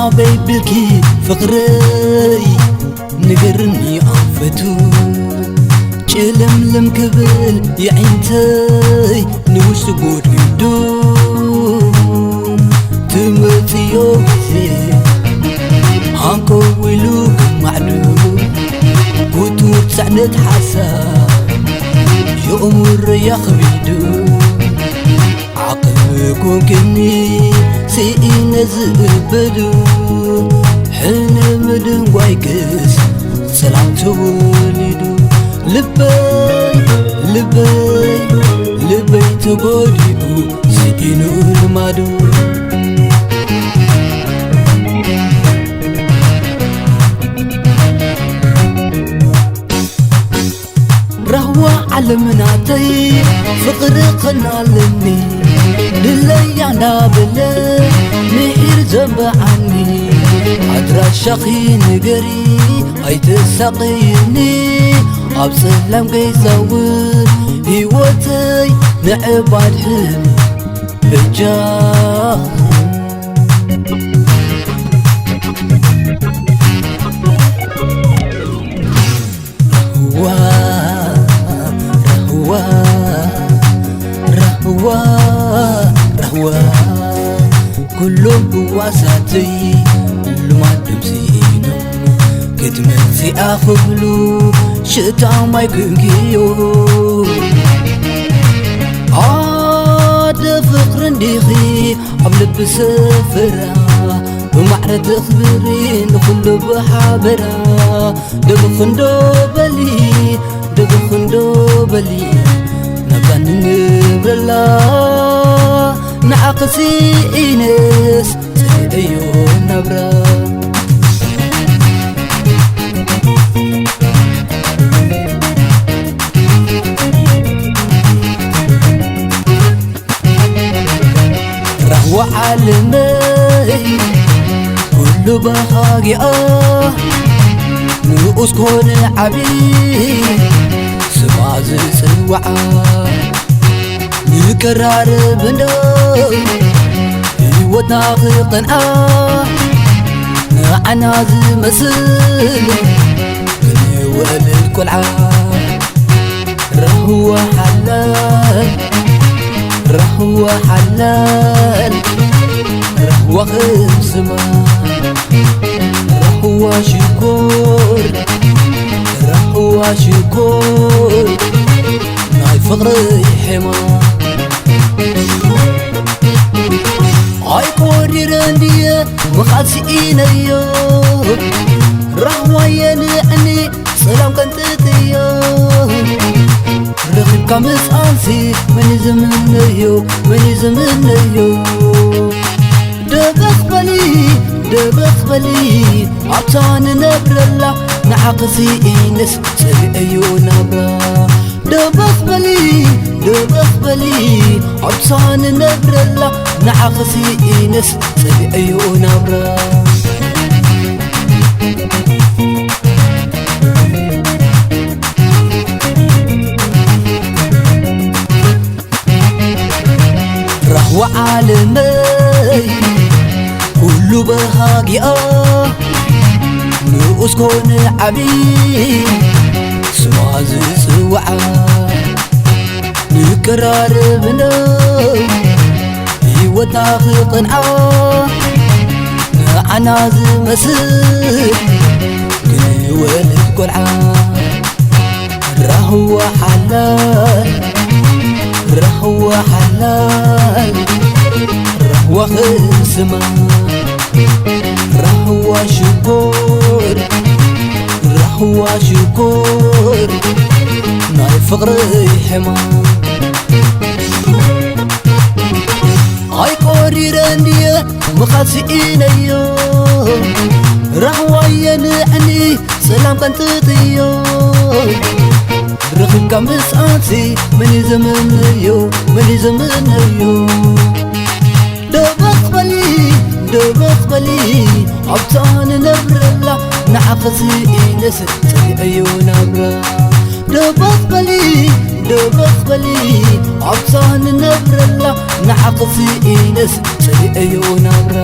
ኣበይ ብልኪ ፍቕረይ ንገርኒ ኣንፈቱ፣ ጭልምልም ክብል የዒንተይ ንውሽጢ ጎድጒዱ። ትመጽዮ ግዜ ሃንቀው ኢሉ ክማዕዱ፣ ክቱር ጽዕነት ሓሳብ የእምሮይ ኣኽቢዱ። ዓቕሚ ኮንክኒ ስኢነ ዝእበዱ፣ ሕነ ምድንጓይክስ ሰላም ተወሊዱ። ልበይ፣ ልበይ፣ ልበይ ተጎዲኡ ስኢኑ ልማዱ። ራህዋ ዓለም ናተይ ፍቕሪ ኸናለኒ፣ ድለያ እንዳበለ ምሒር ዘንበዓኒ። ኣድራሻኺ ንገሪ ኣይተሳቕይኒ፣ ኣብ ጸላም ከይዛውር ህይወተይ ንዕብ ኣድሕኒ በጃኺ። ራህዋ፣ ራህዋ፣ ራህዋ፣ ራህዋ፣ ኩሎም ህዋሳተይ ልማዶም ስኢኖም፣ ክትመጽኣ ክብሉ ሽታ ማይ ክንክዮ። ኣደ ፍቕሪ እንዲኺ ኣብ ልቢ ሰፈራ፣ ብማዕረ ተኽብሪ ንኹሉ ብሓበራ። ደብኽንዶ በሊ፣ ደብኽንዶ በሊ፣ ናብታ ንነብረላ ንዓኺ ስኢነስ ጽልእዮ ናብራ። ራህዋ ዓለመይ ኩሉ ባህጊኣ፣ ንኡስ ኮነ ዓቢ ስማ ዝጽውዓ። ንቀራረብ እንዶ ህይወትና ክቐንዓ፣ ንዓና ዝመስል ክንወልድ ቆልዓ። ራህዋ ሓላል፣ ራህዋ ሓላል፣ ራህዋ ክስማ፣ ራህዋ ሽኮር፣ ራህዋ ሽኮር፣ ናይ ፍቕሪ ሔማ። ኣይቆሪረ እንድየ ምኻድ ስኢነዮ፣ ራህዋየ ንዕኒ ሰላም ቀንጥጥዮ። ረኺብካ ምስኣንሲ መን እዩ ዝምነዮ፣ መን እዩ ዝምነዮ? ደበኽ በሊ፣ ደበኽ በሊ፣ ኣብታ ንነብረላ ንዓኺ ስኢነስ ጸሊኤዮ ናብራ። ደበኽ በሊ፣ ደበኽ በሊ፣ ኣብታ ንነብረላ ንዓኺ ስኢነስ ጸሊኤዮ ናብራ። ራህዋ ዓለመይ ኩሉ በሃጊኣ፣ ንኡስ ኮነ ዓቢ ስማ ዝጽውዓ። ንቀራረብ እንዶ ህይወትና ክቕንዓ፣ ንዓና ዝመስል ክንወልድ ቆልዓ። ራህዋ ሓላል፣ ራህዋ ሓላል፣ ራህዋ ክስማ፣ ራህዋ ሽኮር፣ ራህዋ ሽኮር፣ ናይ ፍቕሪ ሕማም። ኣይቆሪረ እንድየ ምኻድ ስኢነዮ፣ ራህዋየ ንዕኒ ሰላም ቀንጥጥዮ። ረኺብካ ምስኣንሲ መን እዩ ዝምነዮ፣ መን እዩ ዝምነዮ? ደበኽ በሊ፣ ደበኽ በሊ፣ ኣብታ ንነብረላ ንዓኺ ስኢነስ ጸሊኤዮ ናብራ። ደበኽ በሊ፣ ደበኽ በሊ፣ ኣብታ ንነብረላ ንዓኺ ስኢነስ ጸሊኤዮ ናብራ።